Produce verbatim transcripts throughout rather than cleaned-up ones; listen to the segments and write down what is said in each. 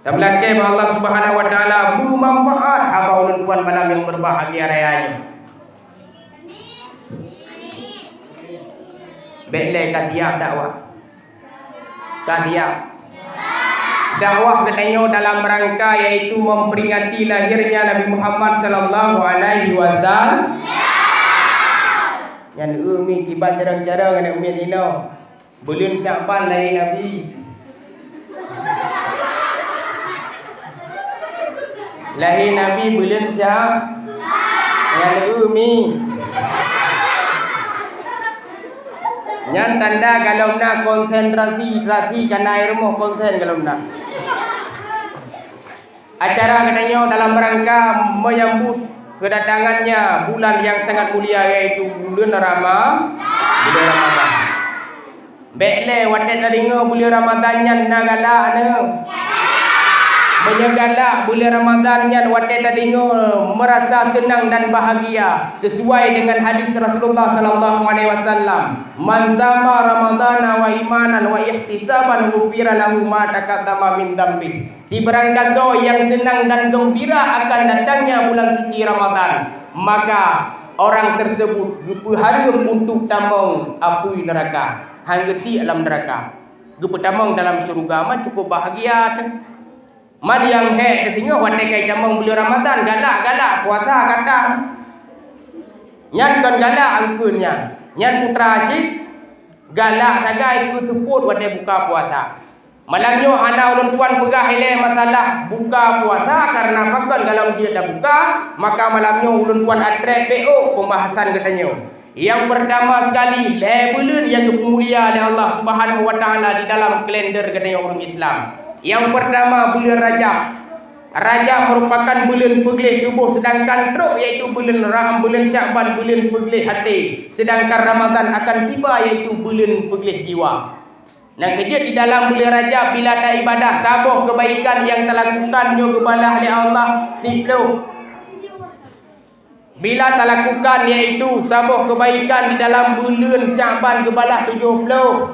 Tameulakée bak Allah Subhanahu wa Taala beumanfaat haba ulôn tuan malam nyang beubahgia raya nyoe. Bék lé ka siap dakwah. Ka siap. Dakwah geutanyoe dalam rangka yaitu memperingati lahirnya Nabi Muhammad sallallahu alaihi wasallam. Nyan eu mi kiban jarang-jarang aneuk miet inoe. Buleuen Syakban lahé Nabi. Lahé Nabi buleuen Sya-, nyan eu mi. Nyan tanda galom na konsentrasi, trasi kana rumoh konsen galom na. Acara geutanyoe dalam rangka menyambut kedatangannya bulan yang sangat mulia, yaitu buleuen Rama-, buleuen Ramadan. Bék lé watée tadeungoe buleuen Ramadan nyan na galak neuh. Meunyoe galak buleuen Ramadan nyan watée tadeungoe meurasa seunang dan bahagia, sesuai dengan hadis Rasulullah sallallahu alaihi wasallam, "Man sama Ramadana wa imanan wa ihtisaban ghufira lahu ma taqaddama min dzambih." Sibarang gasoe nyang seunang dan geumbira akan datangnya bulan suci Ramadan, maka orang tersebut geupeuhareuem untuk tamong apui neuraka, han geutiek lam neuraka. Geupeutamong dalam syeuruga mah cukup bahagia teuh. Man nyang hék teuh singoh watée ka jitamong buleuen Ramadan, galak-galak puasa gata. Nyan kon galak eungkheun nyan, nyan putra cit galak sagai keu seupôt watée buka puasa. Malam nyoe hana ulôn tuan peugah ilée masalah buka puasa, kareuna pakon galom jeuet tabuka, maka malam nyoe ulôn tuan atrét bék ôk pembahasan geutanyoe. Nyang peurtama sekali, lhée buleuen nyang geupeumulia lé Allah Subhanahu wa Taala di dalam kalender geutanyoe ureuëng Islam. Nyang peurtama buleuen Rajab. Rajab meurupakan buleuen peugleh tuboh, seudangkan trok yaitu buleuen Ra-, buleuen Syakban buleuen peugleh até, seudangkan Ramadan akan tiba yaitu buleuen peugleh jiwa. Nyang keujeuet di dalam buleuen Rajab bila taibadah, saboh keubaikan nyang talakukan nyoe geubalah lé Allah siplôh. Bila talakukan yaitu saboh keubaikan di dalam buleuen Syakban geubalah tujoh plôh.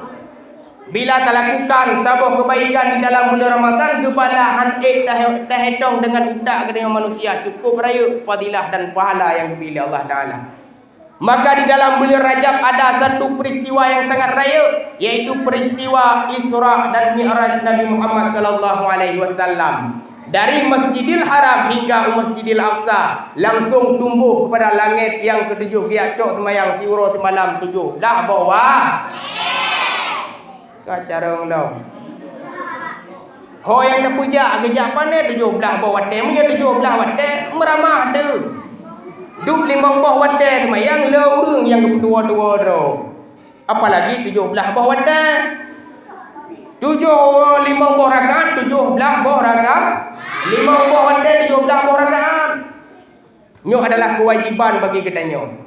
Bila talakukan saboh keubaikan di dalam buleuen Ramadan geubalah han ék tahe-, tahetong deungon utak geutanyoe manusia, cukup rayeuk fadilah dan pahala nyang geubri lé Allah Taala. Maka di dalam buleuen Rajab ada satu peristiwa yang sangat rayeuk, yaitu peristiwa Isra dan Mi'raj Nabi Muhammad sallallahu alaihi wasallam. Dari Masjidil Haram hingga u Masjidil Aqsa, langsung tumboh keupada langét nyang keutujoh geujak cok seumayang siuroe simalam tujoh blah boh wa-, ka carông lom. Ho nyang teupeujak geujak pané tujoh blah boh watée, meunyoe tujoh blah watée meuramah teuh. Dub limong boh watée seumayang lé ureuëng nyang geupeutuwoe-tuwoe droe. Apalagi tujoh blah boh watée. Tujoh, limong boh rakaat, tujoh blah boh rakaat. Limong boh watée, tujoh blah boh rakaat. Nyoe adalah keuwajiban bagi geutanyoe.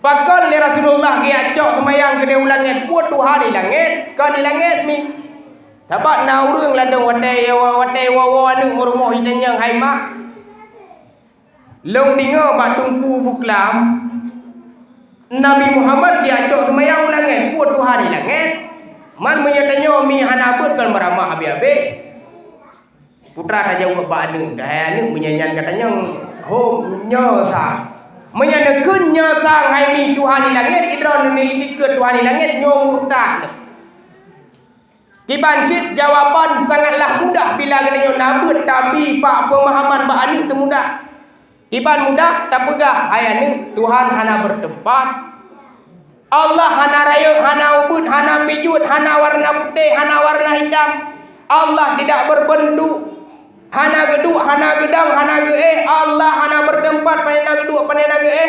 Pakon lé Rasulullah geujak cok seumayang keudeh u langét? Peue tuha di langét? Kon di langét mi. Sabab na ureuëng ladôm watée, watée woe-woe aneuëk u rumoh jitanyong, "Hai mak, lôn deungoe bak Teungku Buklam, Nabi Muhammad geujak cok seumayang u langét, peue tuha di langét?" Man meunyoe tanyoe mi hana beuet kon meuramah habéh-habéh. Putra tajaweueb bak aneuëk, "Hai aneuëk, meunyoe nyan ka tanyong, hom nyoe sang. Meunyoe neukheun nyoe sang hai mi tuha di langét, idroe neuneuk itikeue tuha di langét nyoe murtad." Kiban cit jawaban sangatlah mudah bila geutanyoe na beuet, tapi bak peumahaman bak aneuëk teu mudah. Kiban mudah tapeugah, "Hai aneuëk, Tuhan hana beuteumpat. Allah hana rayeuk, hana ubeut, hana pijuet, hana warna putéh, hana warna hitam. Allah tidak berbentuk, hana geuduek, hana geudong, hana geuéh. Allah hana beuteumpat, pane na geuduek, pane na geuéh."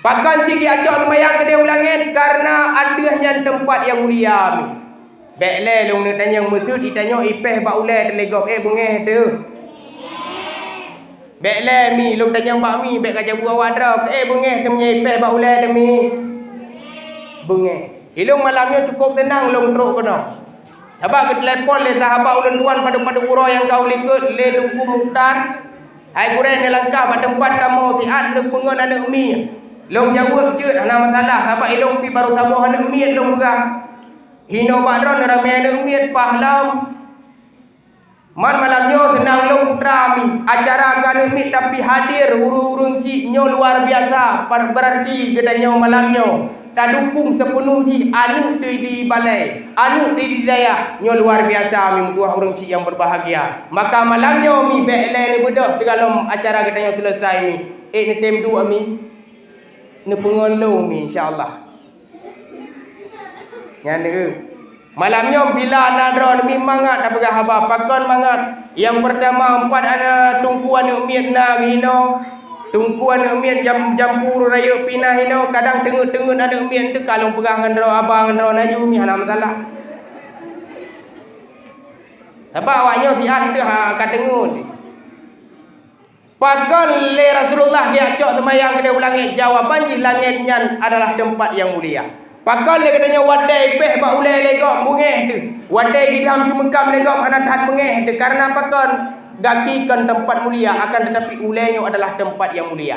Pakon cit geujak cok seumayang keudeh u langét? Kareuna ateueh nyan teumpat nyang mulia. Bék lé lôn neutanyong meuteut, itanyong ipéh bak ulée teuh lé gob, "Eh, beungéh teuh?" Bék lé mi, lôn tanyong bak mi, bék ka jabu awak droe, "Eh, beungéh teuh meunyoe ipéh bak ulée teuh mi?" Beungéh. Ilôn malam nyoe cukup teunang lôn trok keunoe. Sabab geutelepon lé sahabat ulôn tuan padub-padub uroe nyang ka u likot lé Teungku Mukhtar. "Hai gurée, neulangkah bak teumpat kamoe siat neupeungon aneuëk miet." Lôn jaweueb jeuet, "Hana masalah, sabab ilôn pih barô saboh aneuëk miet lôn peugah." Hinoe bak droeneuh ramé aneuëk miet, paih lom. Man malam nyoe seunang lom putra mi, acara keu aneuk miet tapi hadir ureuëng-ureuëng syiek nyoe luar biasa, par-, beurarti geutanyoe malam nyoe tadukong seupenuh jih aneuk teuh di balai, aneuk teuh di dayah nyoe luar biasa mi meutuah ureuëng syiek nyang beubahgia. Maka malam nyoe mi bék lé neubeudôh sigohlom acara geutanyoe seuleusai mi, ék neutem duek mi, neupeungon lom mi insya Allah. Nyan deuh. Malam nyoe bila na droeneuh mi mangat tapeugah haba, pakon mangat. Nyang peurtama, empat aneuk teungku aneuk miet na geuhinoe. Teungku aneuk miet jam, jampu rayeuk pih na hinoe, kadang teungeut-teungeut aneuk miet teuka lôn peugah ngon droe aba ngon droe laju mi hana masalah. Sabab awak nyoe siat teuh ha ka teungeut. Pakon lé Rasulullah geujak cok seumayang keudeh u langét? Jawaban jih, langét nyan adalah teumpat nyang mulia. Pakon lé geutanyoe watée ipéh bak ulée lé gob beungéh teuh, watée jidham ceumeukam lé gob hana that beungéh teuh? Kareuna pakon? Gaki kon teumpat mulia, akan teutapi ulée nyoe adalah teumpat nyang mulia.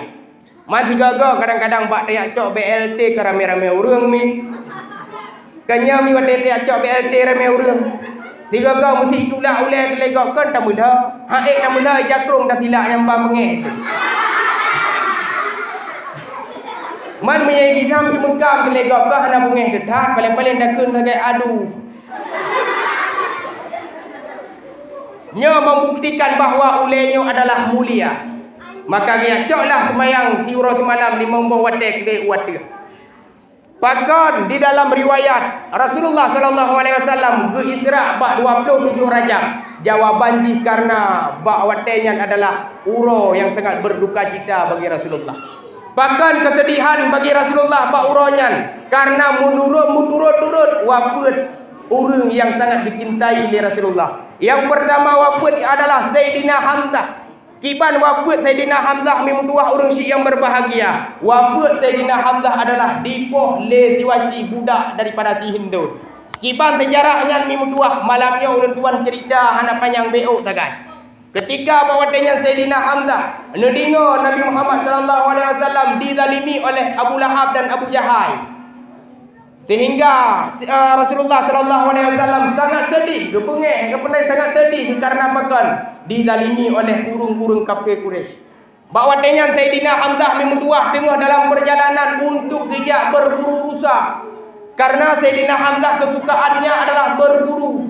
Man sigoe-goe kadang-kadang bak tajak cok B L T ka ramé-ramé ureuëng mi. Kan nyoe mi watée tajak cok B L T ramé ureuëng. Sigoe-goe meusti itulak ulée teuh lé gob kon tameulhö. Hak ék tameulhö, ija krong tasilak nyang ban beungéh teuh. Man meunyoe jidham ceumeukam teuh lé gob kon hana beungéh teuh that, paleng-paleng takheun sagai aduh. Nyoe membuktikan bahwa ulée nyoe adalah mulia. Maka geujak coklah seumayang siuroe simalam limong boh watée keudeh u ateueh. Pakon di dalam riwayat Rasulullah sallallahu alaihi wasallam geu-Isra bak dua puluh tujoh Rajab? Jawaban jih kareuna bak watée nyan adalah uroe nyang sangat berduka cita bagi Rasulullah. Pakon keusedihan bagi Rasulullah bak uroe nyan? Kareuna meunurot, meuturot-turot wafeuet ureuëng nyang sangat dicintai lé Rasulullah. Nyang peurtama wafeuet adalah Saidina Hamzah. Kiban wafeuet Saidina Hamzah mi meutuah ureuëng syiek nyang beubahgia? Wafeuet Saidina Hamzah adalah dipoh lé si Wahsyi, budak daripada si Hindun. Kiban seujarah nyan mi meutuah, malam nyoe ulôn tuan ceurita hana panyang, bék ôk sagai. Keutika bak watée nyan Saidina Hamzah neudeungoe Nabi Muhammad sallallahu alaihi wasallam dizalimi oleh Abu Lahab dan Abu Jahal, sehingga, eh, Rasulullah sallallahu alaihi wasallam sangat sedih, geubeungéh, geupeunai sangat sedih kareuna pakon? Dizalimi oleh ureuëng-ureuëng kafé Quraisy. Bak watée nyan Saidina Hamzah mi meutuah teungoh dalam peurjalanan untuk geujak berburu rusa. Kareuna Saidina Hamzah keusukaannya adalah berburu.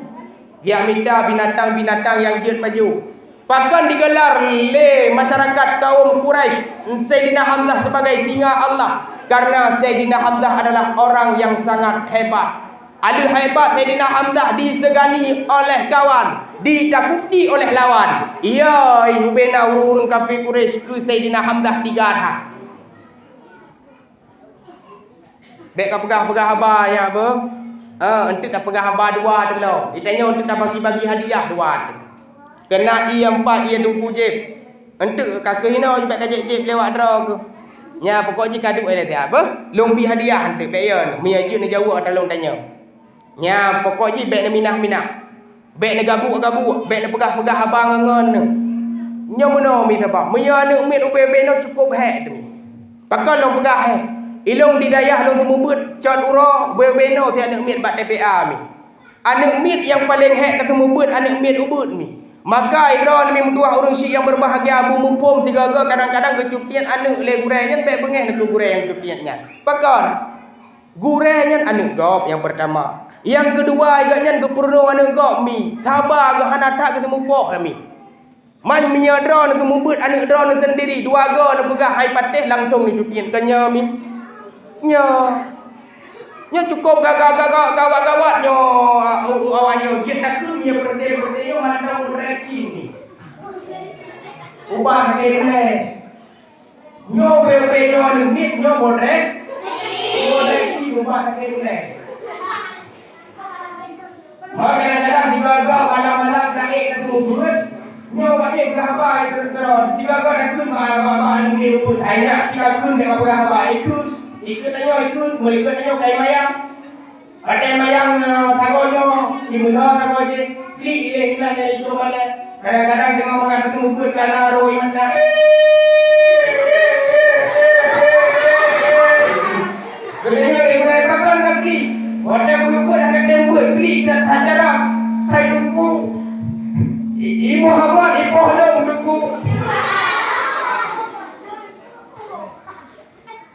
Geujak mita binatang-binatang nyang jeuet pajoh. Pakon digelar lé masyarakat kaum Quraisy Saidina Hamzah sebagai singa Allah? Kareuna Saidina Hamzah adalah orang nyang sangat hebat. Aleuh hebat Saidina Hamzah disegani oleh kawan, ditakuti oleh lawan. Yo, ih, ubena ureuëng-ureuëng kafé Quraisy keu Saidina Hamzah tiga that. Bék ka peugah-peugah haba nyak beuh. Eh, eunteuk tapeugah haba dua teulông. Itanyoe eunteuk tabagi-bagi hadiah dua teuk. Keunan ié empat, ié teungku jieb. Eunteuk ka keuhinoe bék ka jieb-jieb lewat droe keuh. Nya pokok jih ka duek lé siat beuh. Lôn bi hadiah eunteuk bék yo. Meunyo jeuet neujaweueb ata lôn tanyoe. Nya pokok jih bék neuminah-minah. Bék neugabuk-gabuk, bék neupeugah-peugah haba ngon-ngon neuh. Nyoe meunoe mi sabab, meunyoe aneuk miet ubé-ubé noe cukôp hék teumi. Pakon lôn peugah hék? Ilông di dayah lôn seumeubeuet cot uroe, ubé-ubé noe si aneuk miet bak T P A mi. Aneuk miet nyang paleng hék taseumeubeuet aneuk miet ubeuet mi. Maka droeneuh mi meutuah ureuëng syiek nyang beubahgia, beumuphom sigoe-goe kadang-kadang geucutiet aneuk lé gurée nyan, bék beungéh neukeu gurée nyang cutiet nyan. Pakon? Gurée nyan aneuk gob nyang peurtama. Nyang keudua, gobnyan geupeurunoe aneuk gob mi, saba geuhana that geuseumeubôh mi. Man meunyoe droeneuh seumeubeuet aneuk droeneuh seundiri, dua goe neupeugah hai patéh langsong neucutiet keu nyoe mi. Nyoe. Nyoe cukôp gaga-gaga gawat-gawat nyoe, u-, u-, awak nyoe jeuet takheun nyoe peureté-peureté nyoe mantong reaksi mi. Ubah reaksi. Nyoe ubé-ubé nyoe aneuk miet nyoe bodrek. Bodrek ti bubak sakét ulée. Maka kadang-kadang tiba-tiba malam-malam taék ka teumeubuet. Nyoe bak nyoe peugah haba itu keudroe. Tiba-tiba takheun bak, bak, bak aneuk miet rumput. Hai nyak, tiba takheun jak peugah haba. Ikut, ikut tanyoe ikut, meulikot tanyoe kai mayang. Watée mayang, eh, sagoe nyoe, jimeunyoe sagoe jih, klik ilée inan nyang itu malée. Kadang-kadang teungoh mangat teumeubuet kana roh iman na. Geutanyoe lé gurée pakon ka klik. Watée beuyue buet hana tem buet klik dan acara. Hai Teungku. I Muhammad ipoh lôn Teungku.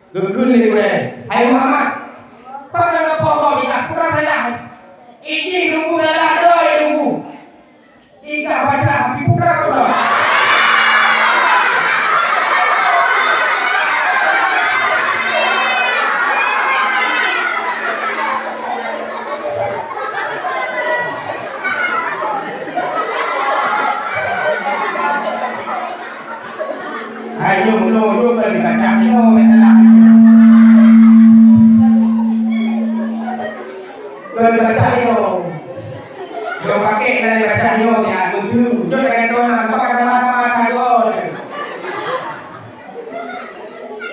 Geukheun lé gurèe, "Hai Muhammad, pakon kapoh lôn, i kah peue salah?" "Ijih Teungku salah droe Teungku. I kah baca tapi peue kah?" Hai, nyoe, nyoe, nyoe kan dibaca nyoe, meusalah. Kan dibaca nyoe. Nyoe pakai dan dibaca nyoe, ya, betul. Nyoe dengan doa, bukan nama-nama, doa.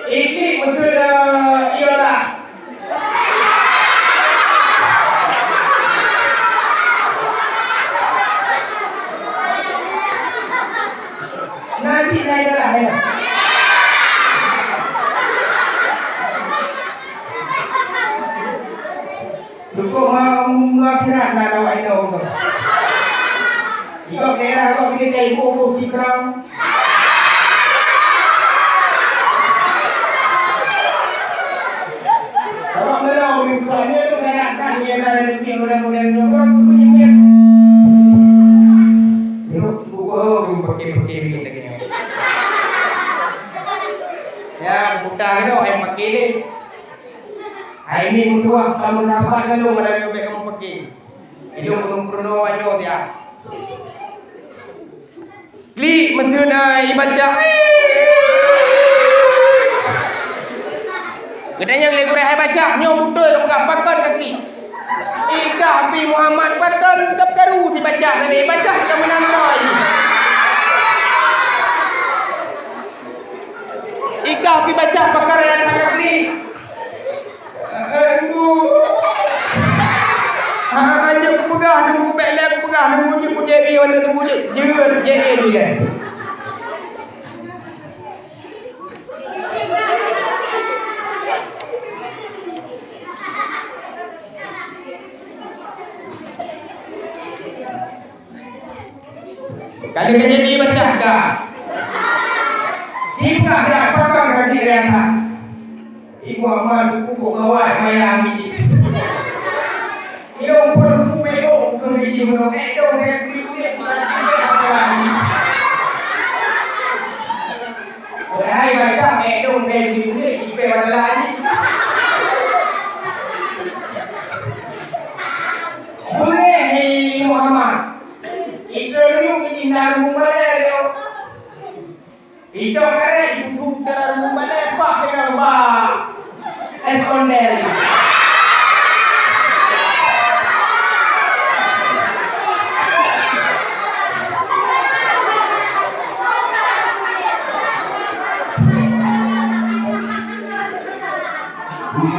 Iblih meukeue, iyolah. Nanti na iyolah, ya. Cukup ma-, ma-, akhirat na awak inong tu. Ikok daerah kok kini kayak ibu-ibu kiprang. Awak meulong, bukannya tu galakkan dia na rezeki mudah-mudahan nyoba tu punya. Yuk, buku, oh, pakai-pakai duit lagi. Ya, budak tu, yang pakai ni. Hai ni meutuah, kamoe rapat lalu malam nyoe bèk kamoe peuki. Ilôn ulôn peurunoe nyoe tiah. Klik meuteun ai baca. Geutanyong lé gurèe hai baca, nyoe beutôi ka peugah pakon ka klik. I kah pih Muhammad pakon ka peukaru sibaca sabe baca ka meunan loi. I kah pih baca pakon raya that ka klik. Eh, Teungku. Ha, ha, jeuet kupeugah, Teungku, bèk lé kupeugah, Teungku, jeuet kujép ié aneuk Teungku, jeuet, jeuet, jeuet ié jih lé. Ka lheueh ka jeuet ié baca ka. Jipeugah dak pakon ka jeuet ié that. Ibu ama tu pupuk gawai maya ngi. Ilôn pun pupuk bego keu biji meunoe, eh, dong, eh, kulit-kulit, kulit-kulit, kulit-kulit. Padahai macam, eh, dong, eh, kulit-kulit, ipèh mata lagi. Beungéh, hei Muhammad. Ikeue runyueng ijih na rumbung balèe nyoe. Icok karét, ibutu cara rumbung balèe, pah keudroe bak es ondel.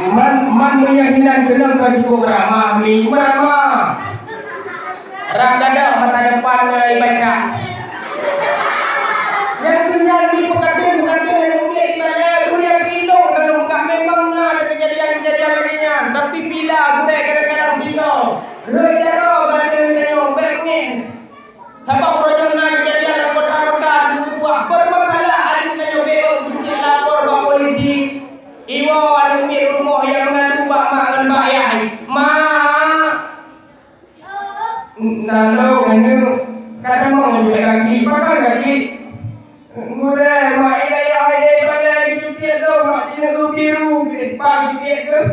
Man, man meunyoe hinan keunong ka jipeubeurama, mi beurama. Rab gadôh masa depan ngon ibaca. Nyan keuh nyan di peukadeueng-peukadeueng nyang ubit ibaca, gurèe pih lôn dan lôn peugah memang na ada kejadian-kejadian lagèe nyan. Tapi bila gurèe kadang-kadang bila rhot jaroe gata nyoe bèk ngieng. Sabab uroe nyoe na keujadian lam kota-kota di Teungku Puah, beureumasalah aneuk tanyoe B O, jeuet lapor bak polisi. Iwoe aneuk miet u rumoh nyang meungadu bak mak ngon bak yah. Mak! Na lôn aneuk, ka tamong jeuet gaki, pakon gaki? Gurèe, mak, i dayah, i dayah balai, jeuet lôn, mak, jineuk biru, bak jeuet keuh.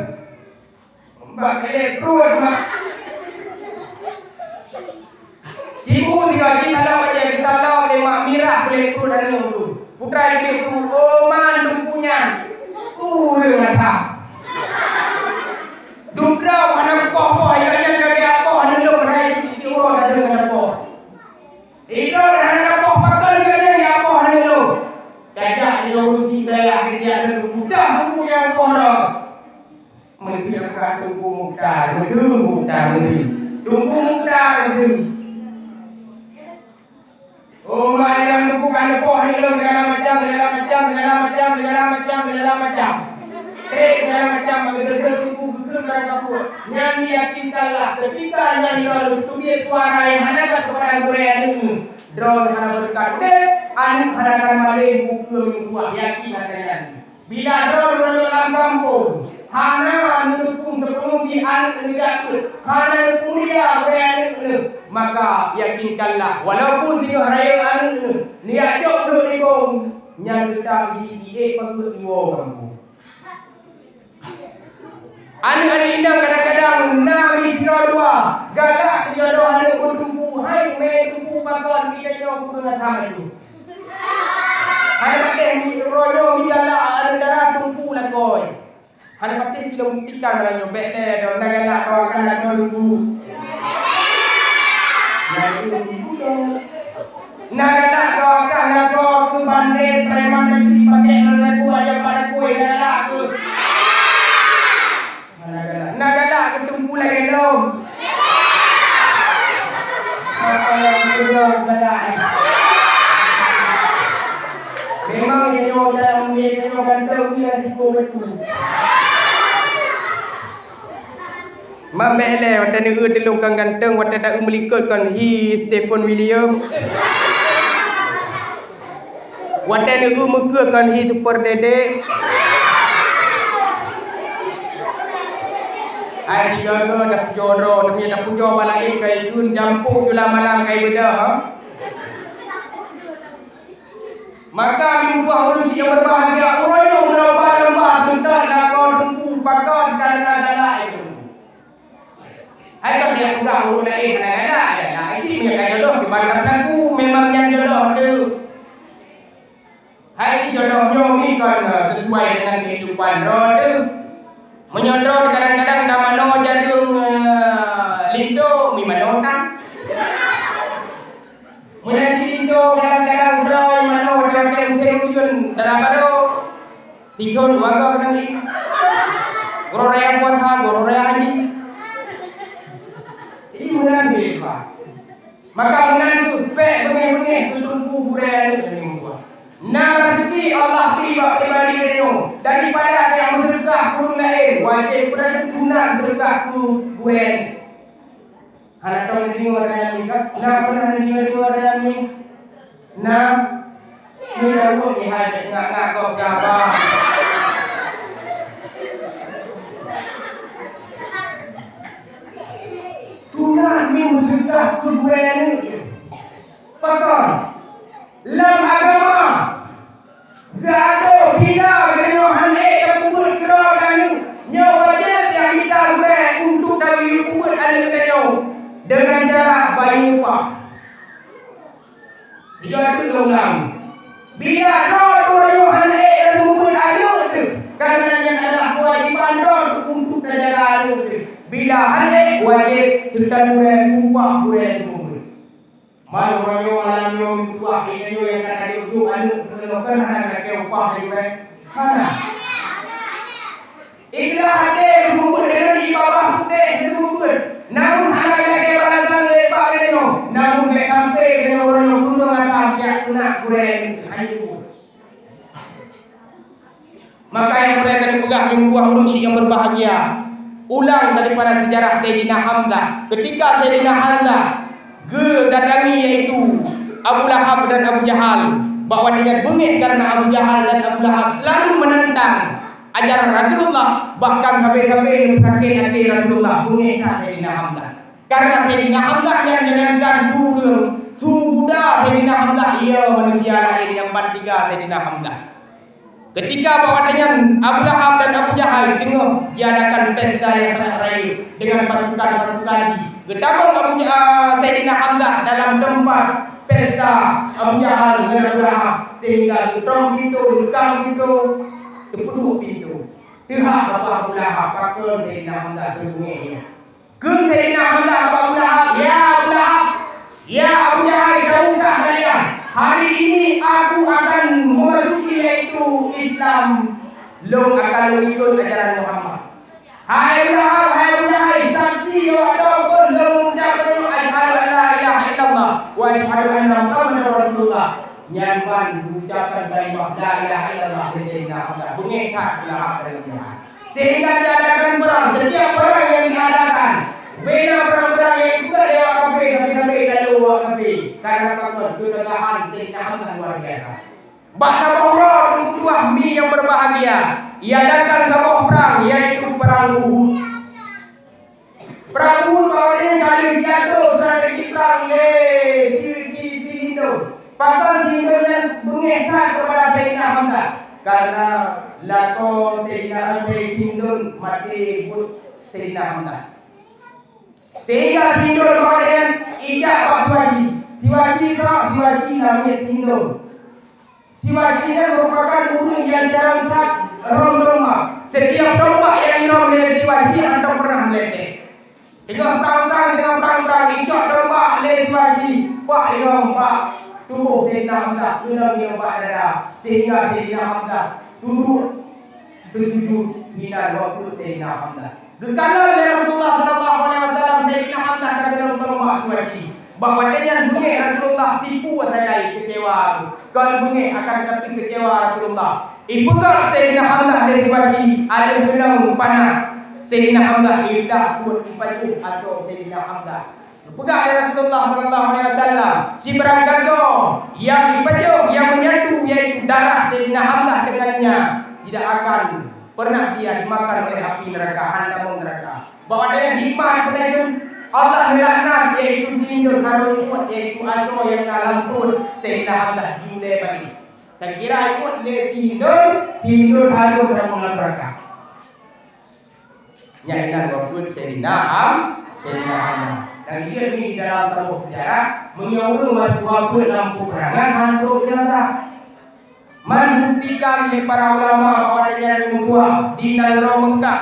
Bak keulép pruet, mak. Tibu tiga jikalon bajèe, jikalon lé mak mirah keulép pruet aneuk tu. Putra jibeuet tu, "Oh, man, Teungku nyan." Ureueng ata. Dubdroe hana kupoh-poh, i kah nyan ka geupoh aneuk lôn padahai tiep-tiep uroe dadeueng hana poh. Idroe hana poh pakon ka nyan geupoh aneuk lôn. Tajak di lôn uji dayah, di aneuk lôn mudah Teungku nyang poh droe. Meuteumèe ka Teungku Mukhtar, beutôi Mukhtar, beutôi. Teungku Mukhtar, beutôi. Oh, mak, di dalam Teungku ka neupoh aneuk lôn, segala macam, segala macam, segala macam, segala macam, segala macam. Trép segala macam, bak geudeungoe Teungku geukheun barang kapuet. Nyan yakinkanlah, ketika nyan droeneuh teubiet suara nyang hana that keupada gurèe aneuk. Droe hana beureukat udeb, aneuk hana ka maleng, ukeue meutuah, yakin hana nyan. Bila droe meunyoe lam gampông, hana neudukung seupeungeut jih aneuk neujak peuet, hana neupeulia gurée aneuk neuh, maka yakinkanlah, walaupun singoh rayeuk aneuk neuh neujak jok brok nibông, nyan teutap jih jiék pangeuet jiwoe gampông. Aneuk-aneuk inong kadang-kadang na meusidroe dua, galak keu jodoh aneuk beuteumpu, hai mé teumpu pakon, kita nyoe kureueng that laju. Hana patéh uroe nyoe meugalak aneuk dara teumpu lakoe. Hana patéh ilong buktikan malam nyoe, bék lé droe na galak droe akan lakoe teumpu. Na galak droe akan lakoe keu bandé preman laju jipakèk lé lakoe ayam bak lakoe, na galak keu. Na galak. Na galak keu teumpu lagèe lom. Apa nyang keu lom galak. Memang nyoe dalam nyoe ganteng, nyoe siko beutôi. Mam bék lé, watèe neueu teulông kon ganteng, watèe taeu meulikot kon hi Stephen William. Watèe neueu meukeue kon hi Super Dede. Hai tiga-tiga tapujoe droe, teumé tapujoe bak laén kai kheun, jampôk jula malam kai beudôh, ha? Maka meutuah ureueng syiek nyang berbahagia, uroe nyoe meuloba-loba seuntat lakoe teungku pakon kareuna galak. Hai kon nyang peugah ureueng laén hana galak, galak cit meunyoe ka jodoh kiban ka peulaku, memang nyan jodoh teuh. Hai nyoe jodoh nyoe ngieng kon, eh, sesuai dengan kehidupan droe teuh. Meunyoe droe kadang-kadang ka manoe jareueng, eh, linto, mi manoe tang. Meunyoe cit linto kadang-kadang droe manoe watèe-watèe musim ujeuen dara barô. Sithon dua goe keunong ié. Gurèe raya puasa, gurèe raya haji. Jadi meunan lé, Pak. Maka meunan kheueh bèk beungèh-beungèh keu teungku gurèe aneuk nyoe. Na raseuki Allah bri bak pribadi geutanyoe, daripada tajak meuseudeukah keu ureueng laén, wajéb beureukat sunat meuseudeukah keu gurèe aneuk. Hana tom neudeungoe ata nyan mi ka? Na pernah neudeungoe ata nyan mi? Na? Nyoe dah ureueng nyoe hai ngak-ngak gob gaba. Sunat mi meuseudeukah keu gurèe aneuk. Pakon? Lam agama, geuadoe bila geutanyoe hana ék tapeubeuet keudroe aneuk, nyoe wajéb tamita gurèe untuk tabri peubeuet aneuk geutanyoe deungon cara bayeue upah. Jijak teuk lôn ulang, bila droe nyoe hana ék tapeubeuet aneuk teuh, kareuna nyan adalah keuwajéban droe untuk tajaga aneuk teuh. Bila hana ék, wajéb teutab gurèe upah gurèe tapeubeuet. Man uroe nyoe malam nyoe meutuah, geutanyoe nyang ka tajok-jok aneuk keunoe kan hana lakèe upah lé gurèe? Hana. Ikhlas até seumeubeuet deungon ié babah putéh seumeubeuet, namun hana lakèe balasan lé bak geutanyoe, namun bèk sampoe geutanyoe uroe nyoe kureueng atra jak keunak gurèe hana jipeubuet. Maka nyang peureulèe tapeugah meutuah ureueng syiek nyang berbahagia, ulang daripada sejarah Saidina Hamzah. Ketika Saidina Hamzah geudatangi yaitu Abu Lahab dan Abu Jahal, bak watèe nyan beungèh kareuna Abu Jahal dan Abu Lahab selalu menentang ajaran Rasulullah, bahkan sabe-sabe neupeusakét até Rasulullah, beungèh that Saidina Hamzah. Karena Saidina Hamzah nyan jangankan su ureueng, su guda Saidina Hamzah, iya manusia laén nyang ban tiga Saidina Hamzah. Ketika bak watèe nyan Abu Lahab dan Abu Jahal teungoh jiadakan pesta nyang sangat rayeuk dengan pasukan-pasukan jih, geutamong Abu Ja-, Saidina Hamzah dalam teumpat pesta Abu Jahal ngon Abu Lahab, sehingga geutrông pintoe, geukang pintoe, teupeuduek pintoe. Teuhah babah Abu Lahab, pakon Saidina Hamzah beungèh nyan. Kheun Saidina Hamzah bak Abu Lahab, "Ya Abu Lahab, ya Abu Jahal, tahukah kalian, hari ini aku akan memasuki yaitu Islam, lôn akan lôn ikut ajaran Muhammad." Hai Abu Lahab, hai Abu Jahal, saksi bahwa droe kon lôn mengucapkan, "Asyhadu an la ilaha illallah wa asyhadu anna Muhammadar Rasulullah." Nyan ban mengucapkan kalimah la ilaha illallah lé Saidina Hamzah. Beungèh that Abu Lahab dan Abu Jahal. Sehingga diadakan perang. Setiap perang yang diadakan, bina perang-perang yang Lé awak kafé, tapi sampai lalu awak kafé. Karena takot ketegahan Sayyidina Hamzah luar biasa. Bak saboh uroe, teungku tuha mi nyang berbahagia, iadakan saboh prang, yaitu Prang Uhud. Prang Uhud bak watèe nyan ka lheueh jiatô strategi prang lé si, si, si Hindun. Pakon si Hindun nyan beungéh that keupada Saidina Hamzah? Karena lakoe Saidina, si Hindun maté buet Saidina Hamzah. Sehingga si Hindun bak watèe nyan ijak bak si Wahsyi. Si Wahsyi, si Wahsyi na miet si Hindun. Si Wahsyi nyan merupakan ureueng nyang jarang that rhom tombak. Setiap tombak nyang irhom lé si Wahsyi hana pernah meuleset. Teungoh prang-prang, teungoh prang-prang, icok tombak lé si Wahsyi, bak irhom bak tuboh Saidina Hamzah, keunong nyoe bak dada, sehingga Saidina Hamzah tunduk teusujut hinan wafeuet Saidina Hamzah. Geukalon lé Rasulullah sallallahu alaihi wasallam Saidina Hamzah ka keunong tombak si Wahsyi. Bak watèe nyan beungéh Rasulullah, sipu sagai keucewa. Kon beungéh, akan tapi keucewa Rasulullah. Ipeugah Saidina Hamzah lé si Wahsyi, aleuh keunong panah Saidina Hamzah, ipeugah buet ipajoh asoe Saidina Hamzah. Geupeugah lé Rasulullah sallallahu alaihi wasallam, sibarang gasoe nyang ipajoh, nyang menyatu, yaitu darah Saidina Hamzah dengannya, tidak akan pernah dia dimakan oleh api neraka, hana tamong neraka. Bak watèe nyan hikmah nyang peureulèe, Allah neulaknat, yaitu si Hindun harôh imeut, yaitu asoe nyang na lam pruet Saidina Hamzah jiulèe balek. Takira imeut lé si Hindun, si Hindun harôh tamong lam neraka. Nyan inan wafeuet Saidina Ham-, Saidina Hamzah. Dan jeuet ni di dalam saboh seujarah, meunyoe ureueng wafeuet lam peupeurangan, han trok jeunazah. Man buktikan lé para ulama bak watèe nyan meutuah di nanggroe Meukah,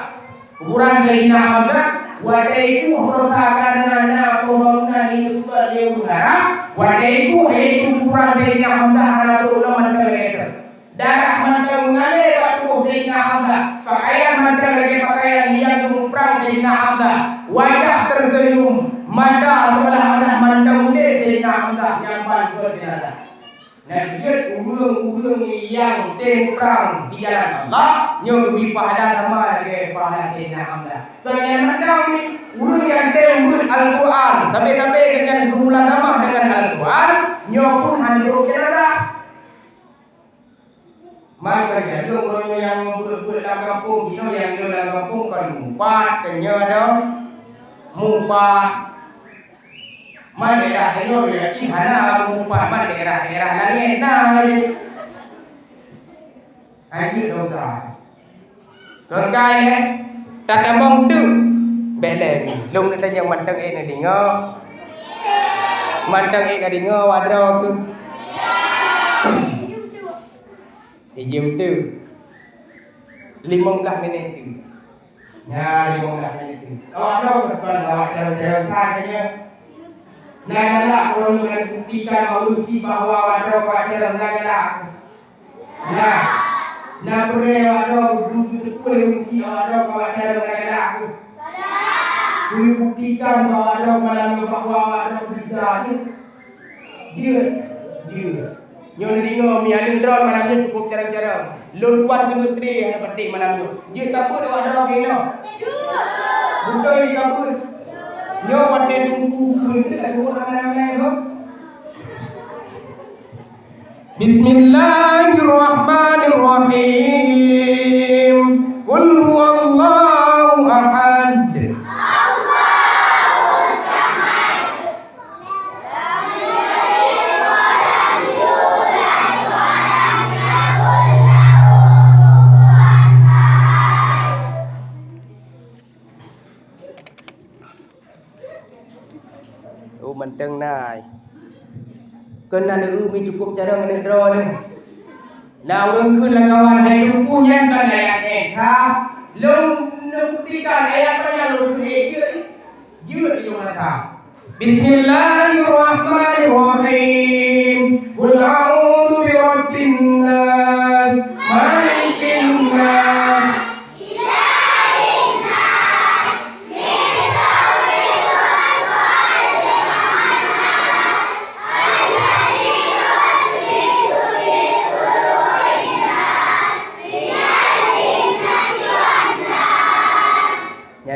kuburan Saidina Hamzah, watèe ikueh beurota karena na pembangunan di Mesir lé ureueng Arab, watèe ikueh, yaitu kuburan Saidina Hamzah, hana trok lom mantong lagèe nyan. Darah mantong meungalir bak tuboh Saidina Hamzah, pakaian mantong lagèe pakaian nyang geumuprang Saidina Hamzah, wajah terseunyum, mata seolah-olah mantong udép Saidina Hamzah nyang ban beuet jeunazah. Nyan jeuet ureueng-ureueng nyang tem prang di jalan Allah, nyoe geubri pahala sama lagèe pahala Saidina Hamzah. Kon nyan mantong, ureueng nyang tem beuet Al-Qur'an, sabe-sabe gobnyan geumulazamah deungon Al-Qur'an, nyoe pun han trok jeunazah. Man meujantung ureueng nyang beuet-beuet lam gampông, jinoe nyang le lam gampông kon mupat, keunyoe dong mupat. Man daerah tanyoe yakin hana mupat, man daerah-daerah laén na. Hai jeuet dosa. Keukai lé, tatamong teuk. Bèk lé, lôn neutanyong mantong ék neudeungoe. Mantong ék ka deungoe awak droe keuh. Ijeuem teuk. Limong blaih minét teuk. Nyan limong blaih minét teuk. Awak droe keuh kon awak droe-droe ka nyan. Na galak, ureueng nyan buktikan bak ureueng chik bahwa awak droe awak droe na galak. Nah, na peureulèe awak droe beuteupeue lé ureueng chik awak droe keu awak droe nyang galak. Keuneuk buktikan bahwa awak droe malam nyoe, bahwa awak droe bisa jeuet. Jeuet, jeuet. Nyoe neudeungoe mi aneuk droe malam nyoe cukup carông-carông. Lôn tuan keuneuk tré hana patéh malam nyoe. Jeuet kabeuet awak droe keunoe. Beutôi jeuet kabeuet. Nyoe watèe teungku kheun teuh ka jeuet ramè-ramè droe. Bismillahirrahmanirrahim. Qul huwallahu ahad. Oh, mantong na. Kon na neueu mi cukup carông aneuk droe nyoe. Na ureueng kheun lam kawan hai teungku nyan ban ayat ék ha. Lôn neubuktikan ayat nyan lôn keuneuk jeuet. Jeuet lôn rasa. Bismillahirrahmanirrahim. Qul a'udzu birabbin nas, malikin nas,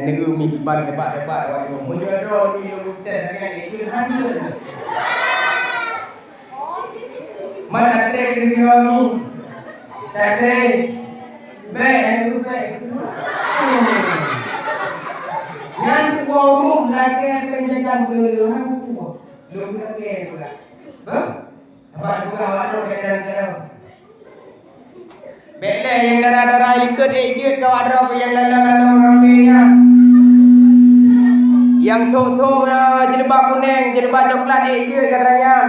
Umi kiban hebat-hebat awak nyoe. Meunyoe droe mi lôn tes lagèe nyan, ikheun hana. Man atre keu droe mi. Atre. Bèk, bèk. Nyan tuwoe rumoh lakèe penjajahan beuleueh, hana tuwoe. Lôn lakèe peugah. Beuh? Bèk lé nyang dara-dara likot ék jeuet keu awak droe keu nyang lalong-lalong ramé nyan. Nyang thok-thok, eh, jilbab kunéng, jilbab coklat ék jeuet gata nyan.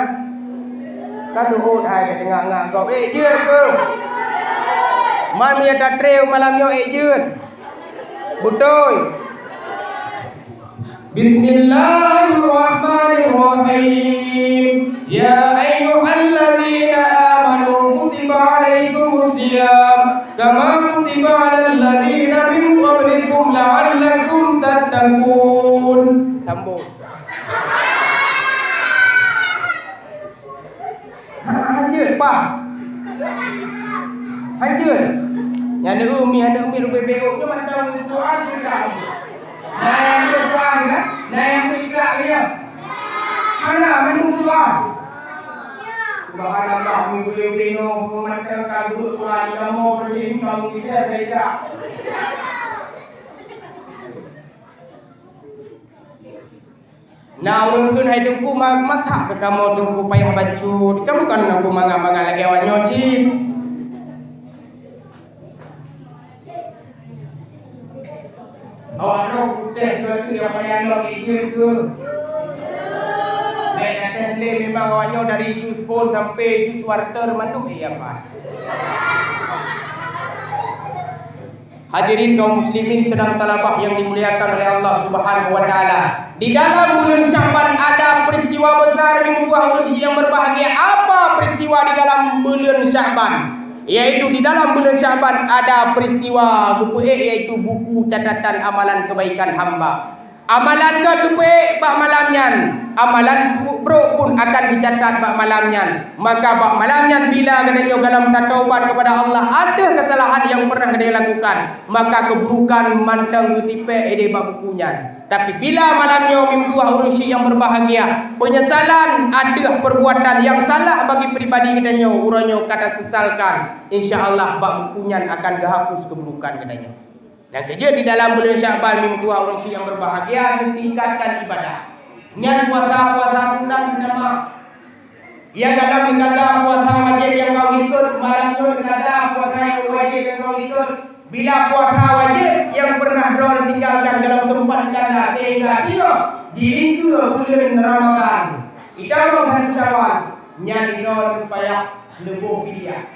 Ka teuhot hai ka teungak-ngak gob ék jeuet keu. Man meunyo tatré malam nyoe ék jeuet. Beutôi. Bismillahirrahmanirrahim. Ya ayyuhalladzina amanu kutiba alaikumus siyam kama kutiba alal ladzina min qablikum la'allakum tattaqun. Sambung. Ha, hanjeuet, pas. Hanjeuet. Nyan aneuk umi, aneuk umi rubé béok nyoe mantong Quran ikra. Na nyang ikra kan? Na nyang ikra kan? Hana, mandum Quran. Subhanallah, umi rubé béok nyoe mantong ka geuh Quran, kamoe beureujih kamoe ikra, ikra. Na ureueng kheun, "Hai Teungku, ma-, masa keu kamoe Teungku payah bacut? Kamoe kan Teungku mangat-mangat lagèe awak nyoe cit." Awak droe kutéh dua tu nyang payah lom ék jeuet keu. Bèk na teuh lé, memang awak nyoe dari juz phon sampai juz warter mandum ék hafai. Hadirin kaum muslimin sidang talabah yang dimuliakan oleh Allah Subhanahu wa taala. Di dalam buleuen Sya'ban ada peristiwa besar, meutuah ureueng syiek yang berbahagia. Apa peristiwa di dalam buleuen Sya'ban? Yaitu di dalam buleuen Sya'ban ada peristiwa geupeuék, yaitu buku catatan amalan kebaikan hamba. Amalan gét geupeuék bak malam nyan, amalan brôk pun akan geucatat bak malam nyan. Maka bak malam nyan bila geutanyoe galom tataubat keupada Allah ateueh keusalahan nyang pernah geutanyoe lakukan, maka keuburukan mantong geutipék idéh bak buku nyan. Tapi bila malam nyoe meutuah ureueng syiek nyang berbahagia, penyesalan ateueh perbuatan nyang salah bagi pribadi geutanyoe uroe nyoe ka tasesalkan, insya Allah bak buku nyan akan geuhapus keuburukan geutanyoe. Nyang keujeuet di dalam buleuen Sya'ban meutuah ureueng syiek nyang berbahagia geutingkatkan ibadah. Nyan puasa-puasa sunat nama. Nyang dalam neukada puasa wajéb nyang ka likot, malam nyoe neukada puasa nyang wajéb nyang ka likot. Bila puasa wajéb nyang pernah droe tinggalkan dalam seumpat neukada sehingga tinoh jilingkeue buleuen Ramadhan, itamong satu Syawal, nyan droe payah neuboh fidyah.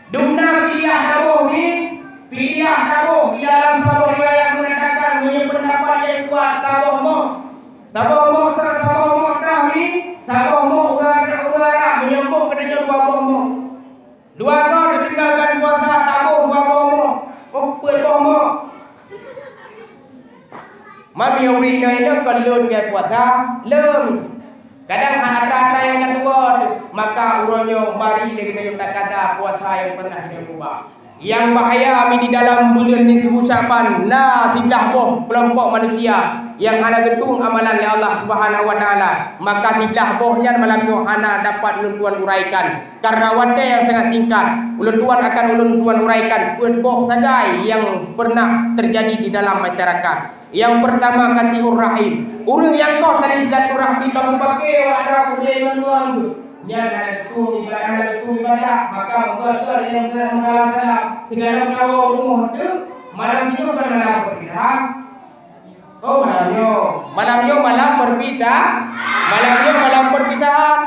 Dumna fidyah taboh ni, fidyah taboh di dalam saboh riwayat mengatakan meunyoe pendapat nyang kuat saboh moh. Saboh moh, saboh moh tah ni, saboh moh ulara-ulara meunyoe boh geutanyoe dua boh moh. Dua goe teutinggalkan puasa taboh dua boh moh, peuet boh moh. Mami ureueng inong-inong kon lôn ngon puasa, lôn. Kadang hana atra-atra nyang ka tuwoe, maka uroe nyoe mari lé geutanyoe takada puasa nyang pernah geutanyoe keubah. Nyang bahaya mi di dalam buleuen nisfu Sya'ban na siblah boh keulompok manusia nyang hana geutueng amalan lé Allah Subhanahu wa Taala, maka siblah boh nyan malam nyoe hana dapat lôn tuan uraikan. Karena watée nyang sangat singkat, ulôn tuan akan ulôn tuan uraikan peuet boh sagai nyang pernah teujadi di dalam masyarakat. Nyang peurtama, qati'ur rahim. Ureuëng nyang koh tali silaturahmi ka mupake awak droe keu lé ngon-ngon geuh. Nyan hana geutueng ibadah, hana geutueng ibadah, maka meukeusor nyang meusalam-salam. Sigohlom kawoe rumoh teuh, malam jinoe kon malam peurpisahan. Oh, malam nyoe. Malam nyoe malam peurpisah-, malam nyoe malam peurpisahan.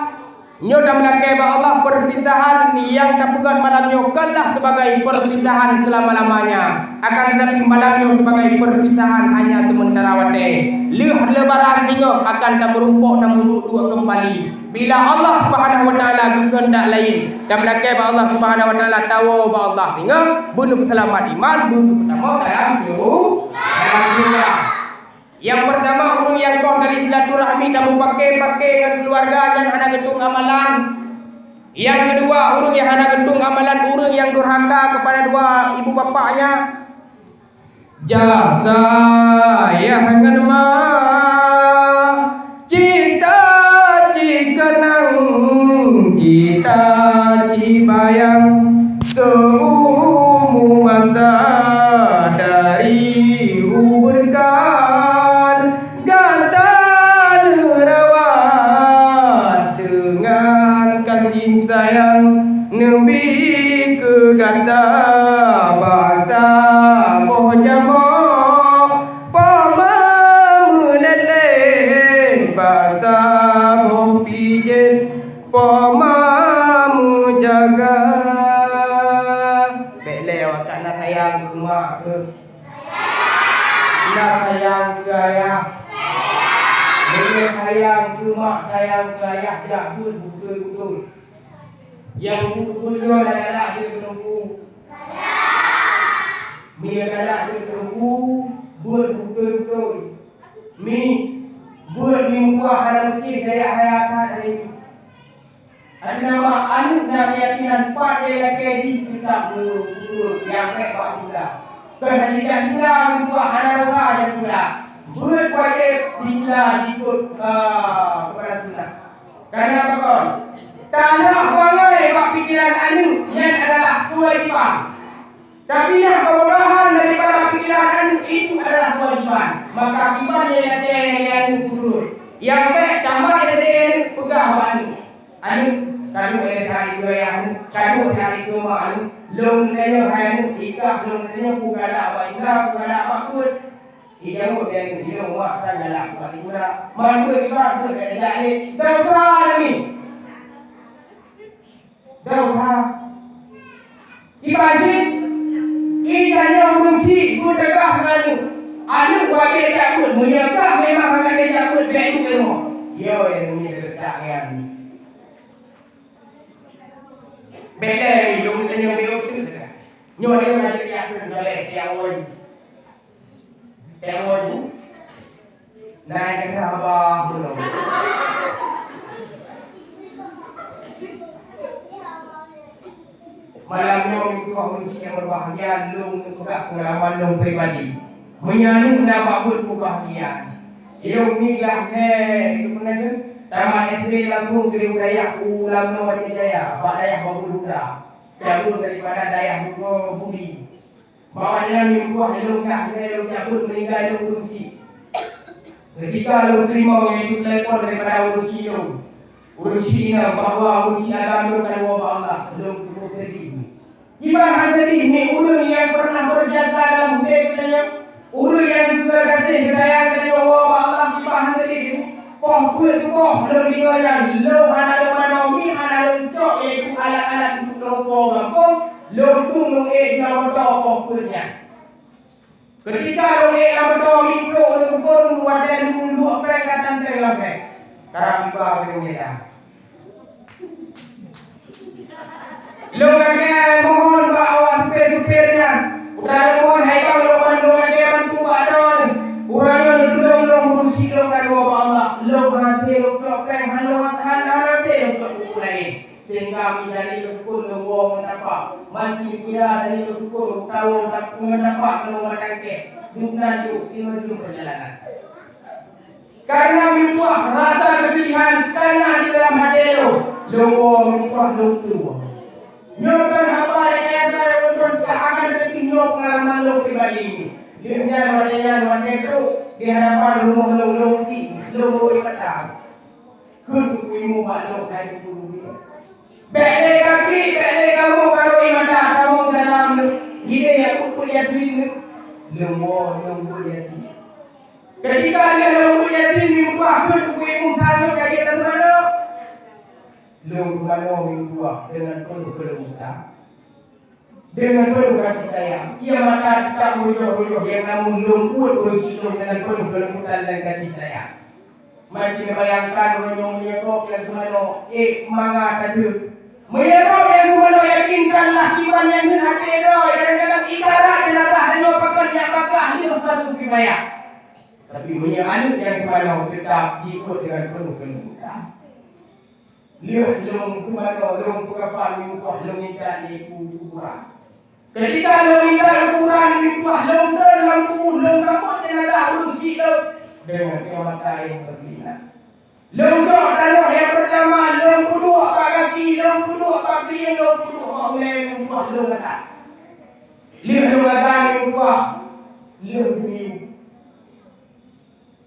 Nyoe tameulakée bak Allah, peurpisahan nyang tapeugét malam nyoe konlah sibagai peurpisahan seulama-lamanya. Akan teutapi malam nyoe sibagai peurpisahan hanya seumeuntara watée. Lheueh Lebaran singoh akan tameurumpok, tameuduek-duek keumbali. Bila Allah Subhanahu wa Taala geukeuheundak laén, tameulakée bak Allah Subhanahu wa Taala, tawoe bak Allah singoh, beuneuh peuseulamat iman, beuneuh peutamong dalam syuru-, dalam syeuruga. Nyang peurtama, ureuëng nyang koh tali silaturahmi tamupake-pake ngon keuluwarga nyan hana geutueng amalan. Nyang keudua, ureuëng nyang hana geutueng amalan, ureuëng nyang durhaka keupada dua ibu bapaknya. Jak sayah ngon mak, cita cikeunong, cita cibayang, seumu masa dari ubeurkan gata neurawat deungon kasih sayang, neubi keu gata bak saboh jamoe, poma meuleleng bak saboh pijen, poma meujaga. Bék lé awak kana sayang keu mak keuh. Na sayang keu ayah. Meunyoe sayang keu mak, sayang keu ayah, jak beuet beutôi-beutôi. Nyang bu-, bu nyoe na galak jeuet keu Teungku. Meunyoe galak jeuet keu Teungku, beuet beutôi-beutôi. Mi, beuet mi meutuah hana meucéh, dayah hana that hari nyoe. Aneuk na mak, aneuk na keuyakinan pat nyang lakée jih teutap meureuek nyang bék bak sikula. Kon hana jijak sikula, meutuah hana dosa jak sikula. Beuet wajéb sikula jikôt, ah, keupada sunnah. Karena pakon? Tanoh bangai bak pikeran aneuk nyan adalah keuwajiban. Tapi nyang keubodohan daripada pikeran aneuk itu adalah keuwajiban. Maka kiban nyang lakée lé aneuk peuturot. Nyang bék tamat S D aneuk peugah bak aneuk. Aneuk, ka duek lé that dikeue ayah aneuk, ka duek that dikeue mak aneuk. Lôn tanyong hai aneuk, ikab lôn tanyong peue galak bak sikula, peue galak bak beuet. Ijaweueb lé aneuk, ilôn mak tan galak bak sikula. Man beuet iban beuet ka tajak lé. Gau tra lé mi. Gau tra. Kiban cit, i tanyoe ureueng chik beuteugah ngon aneuk. Aneuk wajéb jak beuet, meunyoe kah memang hana lé jak beuet, bék duek rumoh. Yo, ya, meunyoe leutak nyan. Bék lé, lôn tanyong bék uteuk. Nyoe lé wajéb jak beuet, nyoe lé, jak woe. Tengok ni. Naik ke haba belum. Malam nyoe minggu ureueng nyang berbahagia, lôn neupeugah pengalaman lôn pribadi. Meunyoe aneuk na bak buet keubahgiaan. Ilôn ni lah, eh, itu pernah ke? Tamat S D langsung keu wilayah u Lamno Aceh Jaya, bak dayah Babul Huda. Cabeueng daripada dayah Bugo Budi. Bak nyan minggu ilôn kah lhèe lôn cabeueng meuninggai lôn ureueng chik. Ketika lôn teurimong yaitu telepon daripada ureueng chik lôn, ureueng chik inong bahwa ureueng chik agam lôn ka lheueh bak Allah, lôn peuseudih. Kiban han seudih, mi ureueng nyang pernah berjasa dalam udép geutanyoe, ureueng nyang geugaséh geusayang geutanyoe woe bak Allah, kiban han seudih. Poh peuet tuboh lôn deungoe nyan, lôn hana lôn manoe mi, hana lôn cok, yaitu alat-alat untuk lôn po gampông, lôn tueng lôn ék di lam moto poh peuet nyan. Keutika lôn ék lam moto, mi trok lôn tukon watèe lôn duek péng ka tanteng lam péng. Karab iba keu lôn nyan. Lôn lakèe mohon bak awak supir-supir nyan. Udah lôn mohon, hai bang, lôn ban lôn lakèe bantu bak droeneuh. Uroe nyoe lôn tulông lôn ureueng chik lôn ka lheueh bak Allah. Lôn hana lôn cok péng, hana lôn, hana, hana lôn cok buku laén. Sehingga mi dari lôn sukon lôn woe ngon tapak. Mancing kira dari lôn sukon lôn tawoe ngon tapak lôn mantong kèe. Dum na juk, tinggai jeuem perjalanan. Karena meutuah rasa kesedihan kana di dalam até lôn, lôn woe meutuah lôn tuwoe. Nyoe kon haba rekayasa lôn tuan, akan tetapi nyoe pengalaman lôn pribadi. Lheueh nyan watèe nyan watèe trok di hadapan rumoh lôn, lôn ti, lôn beuet mata. Kheun Teungku Imum bak lôn hai Teungku Guru. Bèk lé gaki, bèk lé kamoe karoe mata, kamoe dalam idéh jak peubuet yatim. Lôn woe lôn beuet yatim. Ketika lheueh lôn beuet yatim, meutuah kheun Teungku Imum, "Saboh ka jeuet lam teumanoe." Lôn teumanoe meutuah deungon penuh keuleuh mata. Deungon penuh kasih sayang, ia mata teutab meureujoh-reujoh nyang namun lôn buet ureueng chik lôn deungon penuh keuleuh mata dan kasih sayang. Mancing bayangkan uroe nyoe meunyoe gob nyang teumanoe ék mangat ateueh. Meunyoe gob nyang teumanoe yakinkanlah kiban nyang kheun até droe, kadang-kadang ibarat jeunazah tanyoe pakon jak bagaih lheueh ka teupimayah. Tapi meunyoe aneuk nyang teumanoe teutab jibuet deungon penuh keuleuh mata. Lheueh lôn teumanoe, lôn peukapan meutuah lôn intat di kuburan. Ketika lôn intat u kuburan, meutuah lôn trön lam kubu, lôn kapot jenazah ureueng syiek lôn deungon mata nyang berlinang. Lôn jok tanoh nyang pertama, lôn peuduek bak gaki, lôn peuduek bak pieng, lôn peuduek bak ulèe, meutuah lôn azan. Lheueh lôn azan, meutuah lôn geumiyueb.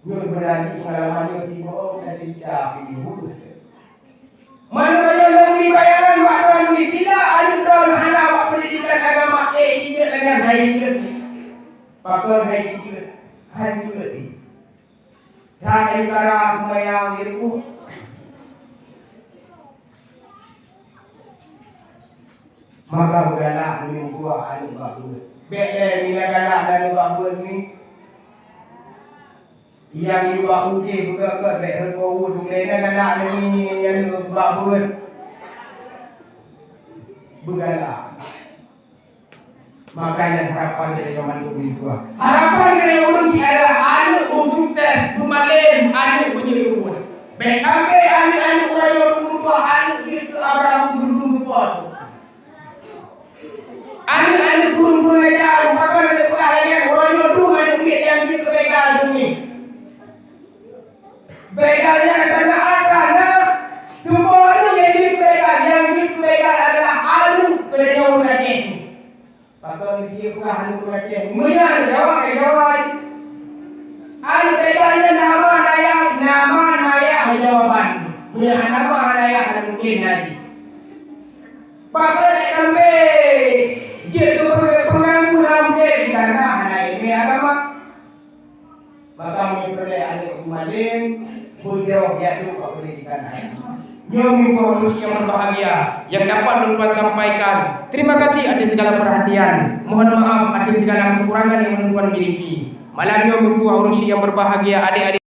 Nyoe beurati peungalaman nyoe tiboh ka cerita pih. Manoe nyoe lôn bri bayaran bak droeneuh, bila aneuk droeneuh hana bak peundidikan agama, ék jijeuet lagèe hai jijeuet. Pakon hai jijeuet? Hai jijeuet. That dari kara seumayang di rumoh. Maka beugalak nyoe buah aneuk bak beuet. Bèk lé nina galak aneuk bak beuet ni. Nyang yue bak udeh beugét-gét bèk reukoh udeh. Lé na galak nyoe nyan bak beuet. Beugalak. Makanya harapan dari teman-teman tua. Harapan dari ureueng syiek adalah aneuk sukses, peumalém, aneuk beujeuet lumpah. Bèk sampai aneuk-aneuk ureueng nyoe lumpah, aneuk jeuet keu Abraham geurundum seupôt. Aneuk-aneuk gurèe-gurèe aja, rupakan aneuk peugah lagèe nyan, uroe nyoe dum aneuk miet nyang jeuet keu begal dum nyan. Begal nyan ka na, ka na. Tuboh aneuk nyang jeuet keu begal, nyang jeuet keu begal adalah aneuk keuneuk nyoe lagèe nyoe. Pakon jih peugah aneuk ureueng Aceh, meunyo jaweueb, ka jaweueb. Aneuk begal nyan na ma na yah, na ma na yah jawaban. Meunyo hana ma hana yah, hana mungken na jih. Pakon lé sampai jeuet keu peng-, peunganggu lam budaya kita na hana ilmu agama. Maka meunyoe peureulèe aneuk peumalém, beujroh jak duek bak peundidikan agama. Nyoe meurumpok ureueng syiek nyang berbahagia nyang dapat lôn tuan sampaikan. Terima kasih atas segala perhatian. Mohon maaf atas segala kekurangan yang lôn tuan miliki. Malam nyoe meurumpok ureueng syiek nyang berbahagia, adik-adik